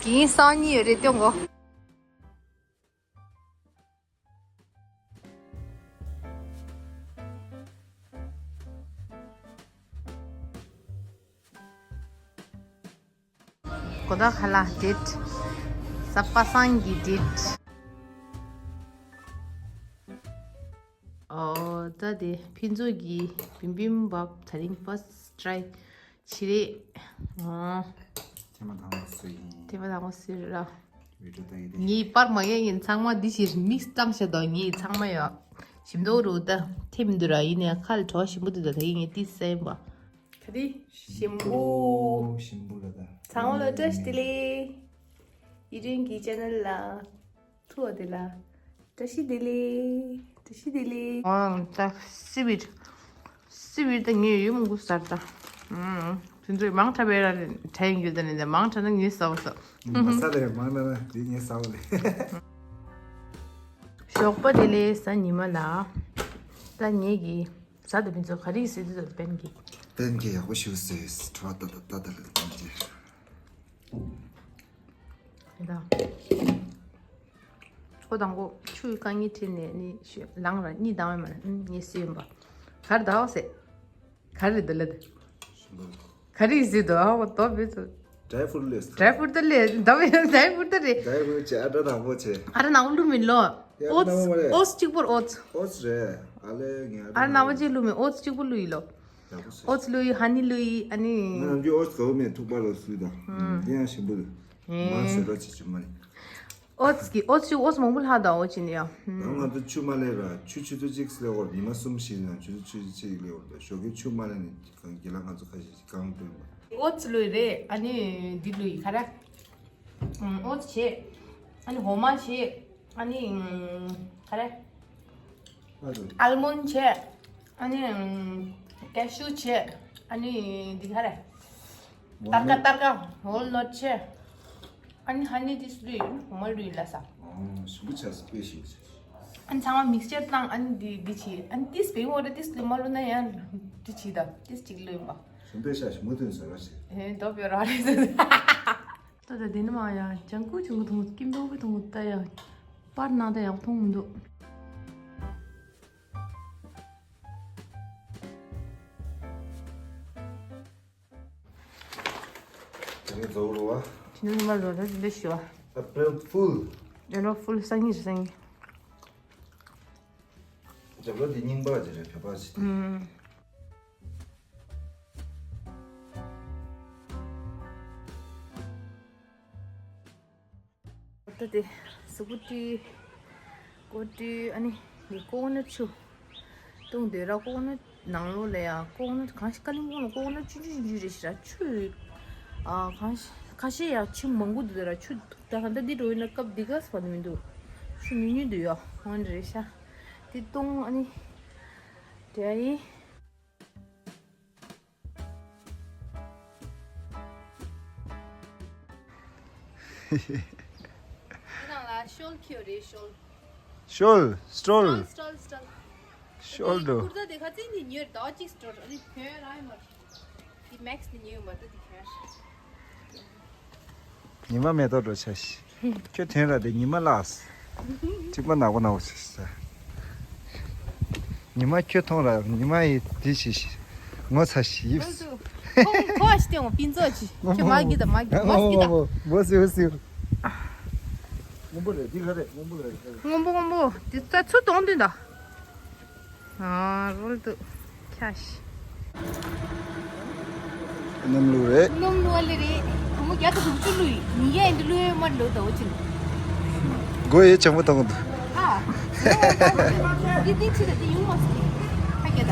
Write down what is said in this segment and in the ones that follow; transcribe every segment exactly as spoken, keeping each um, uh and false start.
ཡིན་སང་ཉིན་ཡོད་རེད་སྟོན་གོ། གོ་ད་ཁ་ལག་ཌེཊ། ས་པ་སངས་ཀྱི་ཌེཊ། ཨོ་ད་དེ་ཕུན་ཚོགས་ཀྱི་བིམ་བིམ་བབ་ད་རིང་ཕར་སི་ཊི་ཊི་རའི་བྱེད་རེད། ཨོ། ཐེངས་མ་དང་པོ་སུ་ཡིན། ཐེངས་མ་དང་པོ་སུ་རེད་ར། བི་ཌི་ཡོ་ལྟ་ཡི་དེ། ངའི་པར་མ་ཡིན་ཡིན་ཚང་མ་འདི་ཞིག་མིག་སི་བཏང་ཤ་དང་ངའི་ཚང་མ་ཡོད། ཞིམ་མདོག་རུ་ད་ཐེམ་འདུག་ར་ཡིན་ནས་ཁ་ལ་བྲོ་བ་ཞིམ་པོ་འདུག་ད་ད་ཡིན་ངས་ཏི་སེམས་པ། ག་དེ་ཞིམ་པོ། ཞིམ་པོ་ལ་ད། ཚང་མ་ལ་བཀྲ་ཤིས་བདེ་ལེགས། ཡི་རིང་གི་ཅེ་ནལ་ལ། ཐུ་བ་དེ་ལ། བཀྲ་ཤིས་བདེ་ལེགས། བཀྲ་ཤིས་བདེ་ལེགས། ཨང་ད་སི་བིཌ། སི་བིཌ་ད་ངས་ཡོད་མང་པོ་ཟར་ད། ཨང་། དེ་ཚོས་མང་དྲགས་པའི་ར་དྲན་ཡོད་ད་ནི་ད་མང་དྲགས་ན་ངས་ཟ་བ་ཟ། མ་ཟ་ལེ་མང་ན་ན་དེ་ངས་ཟ་བ་ལེ། ཞོགས་པ་བདེ་ལེགས་གཟའ་ཉི་མ་ལ། ད་ངེད་ཀྱི་གཟའ་དང་ཕུན་ཚོགས་ག་རེ་ཟེར་དུས་ད་པན་ཀེག་པན་ཀེག་ཡག་པོ་ཞིག་བཟོས། དྲི་བ་ད་ད་ད་ད་ལ་ད་ཅི། ད། ཁོ་དང་པོ་ཆུ་དཀའ་ངལ་འཕྲད་ནས་ནི་ཤོད་ལངས་ར་གཉིད་བཏང་བས་མ་རེད་ངས་ཟོས་ཡིན་པ། ག་རེ་ད་ཟེར། ག་རེ་འདི་ལ་འདི། ག་རེ་ཟེར་དོ་ཨ་ཁོ་དོ་བེ་ཚོ། ཌ་རའི་ཕུ་རུཊ་ལས། ཌ་རའི་ཕུ་རུཊ་ད་ལས་ད་བེ་ཌ་རའི་ཕུ་རུཊ་ད་རེད། ཌ་རའི་ཕུ་རུཊ་ཅེ་ཨ་ཌ་དང་པོ་ཅེ། ཨ་ར་ནང་བླུགས་མིན་ལོ། ཡ་ཨོ་ཙི་ནང་བ་རེད། ཨོ་ཙི་གཅིག་པོར་ཨོ་ཙི། ཨོ་ཙི་རེད་ཨ་ལས་ངས་ཨ་ཨ་ར་ནང་བ་ཅེ་བླུགས་མིན་ཨོ་ཙི་གཅིག་པོ་བླུགས་ཡིན་ལོ། ཡག་པོ་བཟོས། ཨོ་ཙི་བླུགས་ཡིན་ཧ་ནི་བླུགས་ཡིན་ཨ་ནི། ང་རང་གི་ཨོ་ཙི་ག་བོ་མེད་ཐུག་པ་ལ་སུས་དང་། ཨུམ། འདི་ཡང་ཞིམ་པོ་འདུག་ཨེ། མ་བཟོས་རོགས་བྱེད་ཅུ་མ་ནི། ཨོ་ཙི་གི་ཨོ་ཙི་ཨོ་ཙི་མང་པོ་ལྷག་དང་ཨོ་ཙི་ནི་ཡང་། ད་ང་ཚོ་ཆུ་མ་ལེན་ར་ཆུ་ཆུ་ཚོད་གཅིག་སླེབས་འོར་ཉི་མ་གསུམ་བཞི་ནང་ཆུ་ཚོད་ཆུ་ཚོད་གཅིག་སླེབས་འོར་ད་ཞོགས་ཀའི་ཆུ་མ་ལེན་ནས་གང་གི་ལ་ང་ཚོ་ཁ་ཤས་ཤིག་གང་བཏོན་པ། ཨོ་ཙི་ལོས་རེད་ཨ་ནི་འདི་ལོས་ཡིན་ག་ར། ཨོ་ཙི་བྱས། ཨ་ནི་འོ་མ་བྱས། ཨ་ནི་ག་རེ། ཨ་ལ་མོན་བྱས། ཨ་ནི་ཀེ་ཤུ་བྱས། ཨ་ནི་འདི་ག་རེ། ཏར་ཀ་ཏར་ཀ་ཝོལ་ནོཊ་བྱས། ཨ་ནི་ཧ་ནི་ཏིས་ལུས་འོ་མ་ལུས་ལ་ས། ཞིམ་པོ་ཆགས་སུ་དཔེ་ཞིག་ཨ་ནི་ཚང་མ་མིག་སི་ཅར་བཏང་ཨ་ནི་འདི་འདི་བྱས་ཨ་ནི་ཏིས་བེང་འོ་རེ་ཏིས་ལུས་མ་ལུས་ན་ཡང་འདི་བྱས་ད་ཏིས་གཅིག་ལུས་མ། ཞིམ་པོ་ཆགས་ཞིམ་པོ་ཐོན་ཟེར་བ་ཞིག་ཨེ་དོ་པེ་ར་རེ་ཟེར། ད་ད་དེ་ནི་མ་ཡ་ལྗང་ཁུ་ཆུང་གི་ཐུང་སྐྱིད་མདོག་གི་ཐུང་ད་ཡ། པར་ནང་ད་ཡག་མཐོང་མི་འདུག་དེ་ནི་རྫོགས་རུ་བ། དེ་ནི་མ་རྫོགས་ད་དེ་འདྲ་ཞུ་བ། April Fool། April Fool་སང་ཉིན་རེད་སང་ཉིན། རྒྱབ་ལོ་དེ་རྙིང་པ་ཅིག་རེད་བོད་པ་ཞིག་དེ། ཨུམ། ད་དེ་གཟུགས་པོ་བཀྲུས། ཀོ་བཀྲུས་ཨ་ནི་འདི་ཀོ་ཀོ་ནཊ་ཆུ་བཏུང་སྡོད་ར། ཀོ་ཀོ་ནཊ་ནང་ལོགས་ལ་ཡ་ཀོ་ཀོ་ནཊ་གང་ཞིག་ཀ་ལིམ་པོང་ལ་ཀོ་ཀོ་ནཊ་ཆུ་ཆུ་ཆུ་རེ་ཞིག་ར་ཆུ། ཨ་གང་ཞིག་ཁ་ཤས་ཡ་ཆུ་མང་པོ་འདུག་ར་ཆུ་ད་ག་འདྲ་འདི་འགྲོ་ཡིན་ན་སྐབས་འདི་ག་ས་བ་ནི་མི་འདུག་ཆུ་ཉུང་ཉུང་འདུག་ཡ་ཧོན་རེ་ཤ་དེ་བཏུང་ཨ་ནི་དེ་ཡིན། ཁྱེད་རང་ལ་ཤོལ་ཁྱེར་རེད་ཤོལ། ཤོལ། སི་ཊོལ། སི་ཊོལ་སི་ཊོལ། ཤོལ་འགྲོ། ཀུར་ཏ་དེ་ཁ་ཚིག་ནི་ཉོས་ཟླ་བ་གཅིག་སི་ཊོལ་ཨ་ནི་གྱོན་ར་ཡོད་མ་རེད། དེ་མེག་སི་ནི་ཉོས་ཡོད་མ་རེད་དེ་གྱོན། ཉི་མ་མེ་ཏོག་འགྲོ་ཆ་ཤི། ཁྱོད་ཐོན་ར་དེ་ཉི་མ་ལགས། གཅིག་པ་ནག་པོ་ནག་པོ་ཆ་ཤི་ས། ཉི་མ་ཁྱོད་མཐོང་ར་ཉི་མ་ཡི་དེ་ཆི་ཤི། ངོ་ཚ་ཤི་ཡིབ། ཁོ་ཁོ་ཨ་ཤི་ཏེ་ངོ་པིན་ཙོ་ཆི། ཁྱོད་མ་གི་ད་མ་གི་མ་གི་ད། སྔོན་པོ་སྔོན་པོ་སྔོན་པོ་རེད་འདི་ག་རེད་སྔོན་པོ་རེད། སྔོན་པོ་སྔོན་པོ་དེ་ཚ་ཚུར་གཏོང་དུས་ད། ཨ་རོལ་དུ་ཁྱ་ཤི། སྣུམ་བླུགས་རེད། སྣུམ་བླུགས་ལེ་རེད། གོང་མོ་བརྒྱ་དང་དྲུག་ཅུ་བླུགས་ཡིན། ཉིས་བརྒྱ་ཡིན་དུ་བླུགས་ཡོད་མ་འགྲོ་ད་འོ་ཅིན། སྒོ་ཡེ་ཆང་པོ་གཏོང་གི་འདུག་ཨ། འདི་འདི་ཕྱི་ལ་འདི་ཡོང་མ་སོང་། ཁ་སྐད་ད།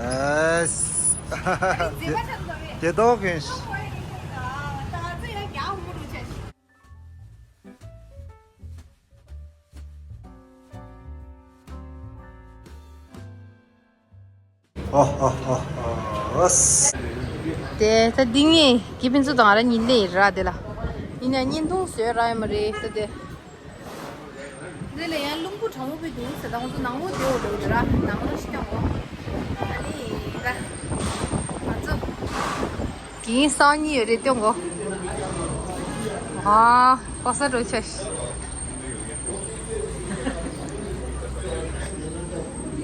ཨེས། དེ་དོག་གིན། ཨ་ཨ་ཨ་ཨ། དེ་ད་འདི་ངས་ཀི་ཕིན་ཚུ་དང་ང་ར་གཉིས་ལས་ར་དེ་ལ། ཡིན་ན་བརྙན་ཐུང་བཟོས་ར་ཡ་མ་རེད་ཟེར་ཏེ། དེ་ལ་ཡང་རླུང་བུ་གྲང་མོ་པོ་འདུག་ཟེར། ད་ང་ཚོ་ནང་ལོགས་བསྡད་འོ་འདུག་ར། ནང་ལོགས་ཤི་ཀྱང་འོ། ཨ་ནི་ད་ང་ཚོ་གིན་སང་ཉིན་ཡོད་རེད་སྟོན་གོ། ཨ་པ་ས་འགྲོ་ཆ་ཤི།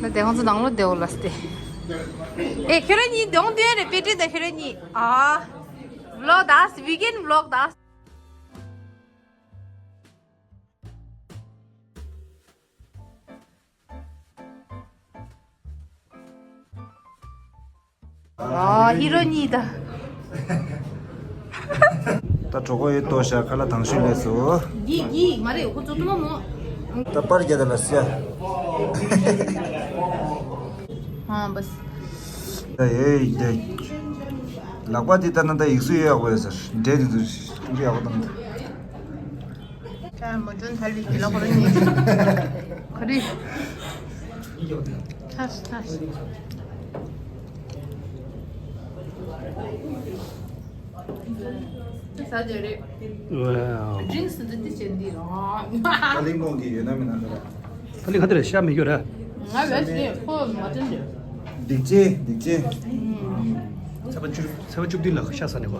ད་དེ་ང་ཚོ་ནང་ལོགས་བསྡད་འོ་ལ་སྟེ། ཨེ་ཁྱོད་ར་གཉིས་གདོང་སྟོན་རེད་པེ་ཏྲི་ད་ཁྱོད་ར་གཉིས། ཨ་vlog das, weekend vlog das. ཨ་ཧི་རོ་གཉིས་ད། ད་གྲོགས་པོ་ཡོད་དོ་ཤ་ཁ་ལ་དང་ཤུལ་ལས་སོ། གི་གི་མ་རེད་ཁོ་ཚོ་ཏུ་མ་མོ། ད་པར་རྒྱ་ད་ལ་སི་ཡ། ཧ་བས། ད་ཡེ་ཡེ། ལག་པ་འདི་ལྟ་ན་ད་ཡིག་གཟུགས་ཡོད་ཡག་པོ་ཡོད་ཟེར། འབྲས་འདི་ཚོ་ཡག་པོ་བཏང་། ད་མ་ཐོན་ཐལ་བའི་གི་ལ་ཁོ་རང་ཉིད། ཁ་རི། ཐས་ཐས། ཟ་རྒྱུ་རེད། Wow. Drinks འདི་འདི་བྱེད་འདི་རང་། ད་ལིང་མོང་གི་ཡོད་ན་མིན་ན་ད་ར། ད་ལིང་ག་དེ་རེད་ཤ་མི་རྒྱུ་ར། ང་བས་ཞེས་ཁོ་མ་དྲན་རེད། སྡིག་ཅན་སྡིག་ཅན། ཚེ་བ་བཅུ་ཚེ་བ་བཅུ་བདུན་ལ་ཤ་ཟ་ནས་གོ།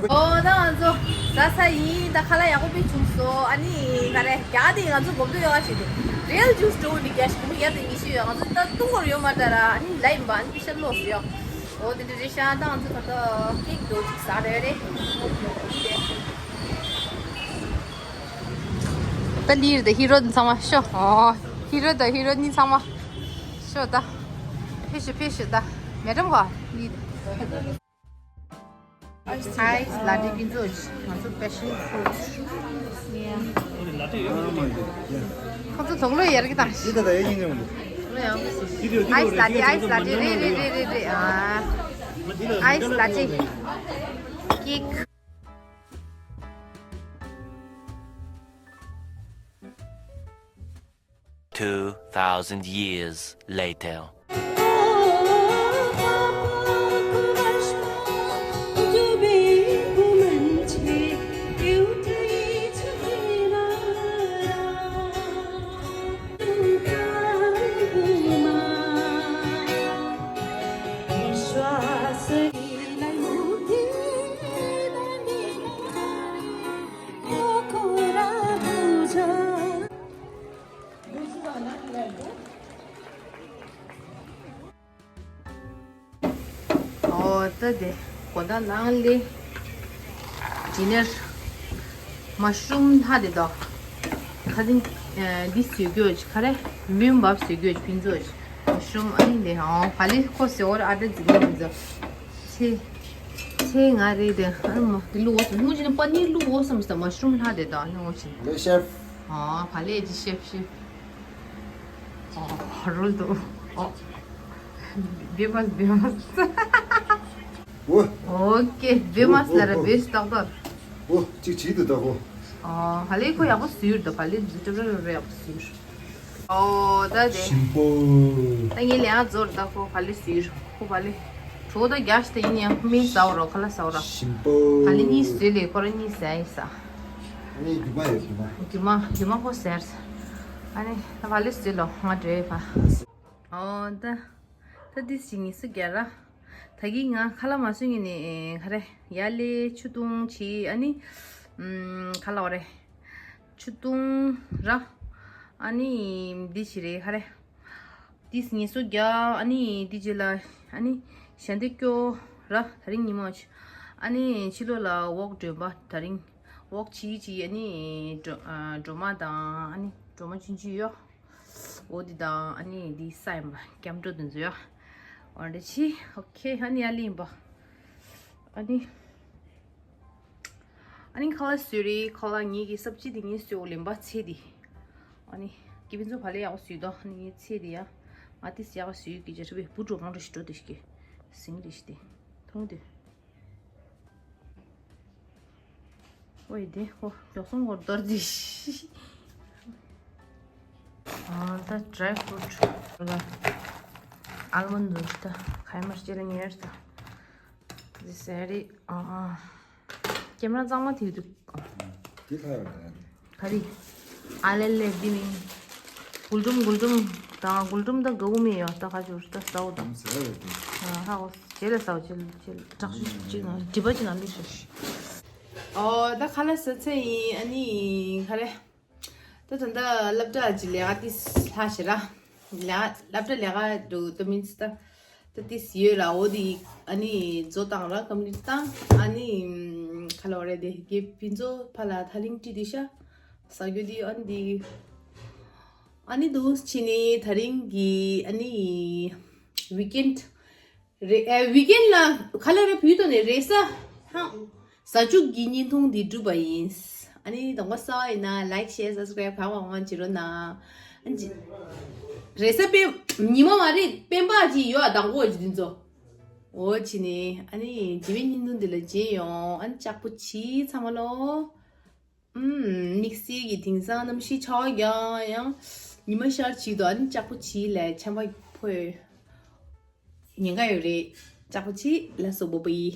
ཨོ་ད་ང་ཚོ་ཟ་ས་ཡིན། ད་ཁ་ལག་ཡག་པོ་བྱུང་སོང་། ཨ་ནི་ག་རེ་རྒྱ་དེ་ང་ཚོ་གོམ་བགྲོད་ཡོད་བྱས་ཏེ་རེལ་ཇུས་སྤྲོ་བོ་འདི་རྒྱ་ཞིག་གོམ་ཡར་དེ་ཉི་ཤུ་ཡོད། ང་ཚོ་ད་བཏུང་བར་ཡོད་མ་འདྲ་ར། ཨ་ནི་ལ་ཡིན་པ་ཨ་ནི་པི་ཤ་ལོག་སུ་ཡོད། ཨོ་དེ་འདྲ་རེད་ཤག་ད་ང་ཚོ་ད་ལྟ་ཀེག་རྡོ་ཅིག་ཟ་རེད་རེད། ད་ལིར་ད་ཧི་རོ་ཚང་མ་ཤོ། ཨོ་ཧི་རོ་ད་ཧི་རོ་ནི་ཚང་མ་ཤོ་ད། ཕེ་ཤི་ཕེ་ཤི་ད་མེ་ཌམ་ག་ལི། Ice latte ཕུན་ཚོགས་ང་ཚོ་passion fruit། ཁོ་ཚོ་དོག་ལོས་ཡར་གི་དང་། ཡི་ད་ད་ཡ་ཡིན་ངེས་མི་འདུག Ice latte, ice latte རེད་རེད་རེད་རེད། ཨ་ice latte cake. Two thousand years later. ཨོ་ད་དེ་གོ་ད་ནང་ལེ་ཌི་ནར་མ་ཤུ་རུམ་ལྷ་དེ་དོ་ཁ་སང་འདི་བཟོས་རྒྱུ་ཁ་རེ་བིམ་བབ་བཟོས་རྒྱུ་ཕུན་ཚོགས་མ་ཤུ་རུམ་ཨ་ནི་ལེ་ཨོ་ཕ་ལེ་ཁོ་སེ་འོར་ཨ་ད་ཛི་ནི་ཛི་ཚེ་ཚེ་ང་རེ་དེ་ཨ་མ་དེ་ལུ་འོ་སོ་མུ་ཅི་ནི་པ་ནི་ལུ་འོ་སོ་མི་ས་མ་ཤུ་རུམ་ལྷ་དེ་དོ་ཨ་ནི་འོ་ཅི་ལེ་ཤེཕ། ཨོ་ཕ་ལེ་ཅི་ཤེཕ་ཤེཕ། ཨོ་རོལ་དུ། ཨོ། བེ་མོས་བེ་མོས། ཨོ། ཨོ་ཀེ་བེ་མོས་ལ་ར་བེ་སི་ཏོག་ཏོར། ཨོ་གཅིག་བྱིས་དུ་ད་ཨོ། ཨོ་ཕ་ལེ་ཁོ་ཡག་པོ་ཟུར་དུ་ཕ་ལེ་ཛི་ཏོ་ར་ར་ཡག་པོ་ཟུར། ཨོ་ད་དེ། ཞིམ་པོ། ད་ངས་ལས་ཨ་ཛོར་ད་ཁོ་ཕ་ལེ་ཟུར་ཁོ་ཕ་ལེ། གྲོ་ད་རྒྱ་ཤི་ད་ཡིན་ཡང་མི་ཟ་བ་རོ་ཁ་ལ་ཟ་བ་རོ། ཞིམ་པོ། ཕ་ལེ་གཉིས་ཟོས་ལེ་ཁོ་ར་གཉིས་ཟ་ཡིན་ས། ཨ་ནི་རྒྱུ་མ་ཡོད་རྒྱུ་མ། རྒྱུ་མ་རྒྱུ་མ་ཁོ་ཟེར། ཨ་ནི་ད་ཕ་ལེ་ཟེར་ལོ་ང་འདྲེ་ཕ། ཨོ་ད། ད་དེ་ཞིག་ཉི་ཤུ་བརྒྱ་ར། ད་གི་ང་ཁ་ལག་མ་སོན་ངེ་ནི་ཁ་རེ་ཡ་ལེ་ཆུ་བཏུང་ཆི་ཨ་ནི། ཁ་ལག་རེ། ཆུ་བཏུང་ར། ཨ་ནི་འདི་ཞིག་རེ་ཁ་རེ། དེ་ཉི་ཤུ་བརྒྱ། ཨ་ནི་དེ་རྗེས་ལ་ཨ་ནི་ཞལ་འདེབས་སྐྱོ་ར་ད་རིང་ཉིན་མོ་ཆ། ཨ་ནི་ཕྱི་ལོགས་ལ་ཝོག་སྒྲོན་པ་ད་རིང་ཝོག་བྱེད་བྱེད། ཨ་ནི་སྒྲོ་ཨ་སྒྲོལ་མ་དང་ཨ་ནི་སྒྲོལ་མ་ཆུང་ཆུང་ཡོད། འོ་འདི་དང་ཨ་ནི་འདི་ས་ཡིན་པ་སྐྱབས་འགྲོ་དེ་ཚོ་ཡོད། འོ་འདྲ་ཆི། ཨོ་ཁེ། ཨ་ནི་ཨ་ལི་ཡིན་པ། ཨ་ནི། ཨ་ནི་ཁ་ལག་བཟོས་རེད། ཁ་ལག་ངེད་ཀྱི་སབ་ཅི་དེ་ངས་བཟོས། འོ་ལེན་པ་ཚེ་དེ། ཨ་ནི་ཀི་ཕིན་ཚོ་ཕ་ལེ་ཡག་པོ་བཟོས་དོ། ཨ་ནི་ངས་ཚེ་དེ་ཡ། ང་དེ་ཡག་པོ་བཟོས་ཀྱི་རྒྱ་ཁྲི་བའི་བུ་གྲོགས་གང་འདྲ་ཞིག་འགྲོ་དེ་ཞིག་གི་ཟིང་དེ་ཞིག་དེ། མཐོང་དེ། ཨོ་ཡི་དེ་ཨོ་མགྱོགས་སོང་ངོ་རྡོར་དེ་ཞིག་ཨ་ད་dry fruit ལ། ཨལ་མོན་ཌི་འདུག་ད། ཁ་ཡ་མར་ཅེ་ལ་ཉེར་ད། འདི་སེ་རི། ཨ་ཨ། ཀེམ་ར་གཙང་མ་ཐིག་འདུག། དེ་ཁ་ཡོད་རེད། ག་རེ། ཨ་ལེ་ལེ་འདི་མིན། གུལ་ཀྲུམ་གུལ་ཀྲུམ། ད་གུལ་ཀྲུམ་ད་ག་བུ་མེ་ཡོད་ད། ག་ཅུར་ད་སའོ་ད། ཟེར་རེད་དེ། ཨ་ཧ་གོ། ཅེ་ལ་སའོ་ཅེ་ལ་ཅེ་ལ་དྲག་ཤུ་ཅིག་ན་འདྲི་བ་ཅིག་ན་མི་ཤེས། ཨོ་ད་ཁ་ལག་ཟ་ཚེ་ཡིན། ཨ་ནི་ག་རེ། ད་ད་ལྟ་སློབ་གྲྭ་གི་ལས་ཀ་ཏིས་ལྷག་ཤེ་ར། ལས་ཀ་སློབ་གྲྭ་ལས་ཀ་འདུག་ད་མིན་ད། ད་ཏིས་ཡོད་ར། འོ་དེ་ཨ་ནི་མཛོ་བཏང་ར་ཀམ་པི་ལིཊ་བཏང་། ཨ་ནི་ཁ་ལོ་རེ་དེ་གེ་ཕི་མཛོ་ཕ་ལ་ཐ་ལིང་ཏི་དི་ཤ་ས་གྱོ་དི་ཨ་ནི་དི་ཨ་ནི་དུ་ཕྱི་ནི་ད་རིང་གི་ཨ་ནི་ཝིཀ་ཨེན་རེ། ཨེ་ཝིཀ་ཨེན་ལ་ཁ་ལ་རེ་བུད་དོ་ནི་རེས་ས་ཧང་། ཟ་ཅུག་གི་བརྙན་ཐུང་འདི་གྲུབ་པ་ཡིན། ཨ་ནི་གདོང་པ་གསར་པ་ཡིན་ན་ལའིཀ་ཤེར་སབ་སི་ཀ་རེབ་གང་མང་མང་བྱེད་རོགས་གནང་། ཨ་ནི་རེས་ས་པེ་ཉི་མ་མ་རེད། པེན་པ་ཅིག་ཡོད་ཨ། དང་པོ་ཅིག་འདི་ཚོ། འོ་ཕྱི་ནི་ཨ་ནི་རྗེས་མའི་བརྙན་ཐུང་འདི་ལ་མཇལ་ཡོང་། ཨ་ནི་ལྕགས་པོ་ཆེ་ཚང་མ་ལོ། ཨུམ། དམིགས་བསལ་གྱི་དེང་སང་གནམ་གཤིས་ཆར་པ་རྒྱག་ཡང་ཉི་མ་ཤར་བྱེད་དོ། ཨ་ནི་ལྕགས་པོ་ཆེ་ལ་ཆར་པ་ཕོད། ཉེན་ཁ་ཡོད་རེད། ལྕགས་པོ་ཆེ་ལ་སོགས་པ་པ་ཡི།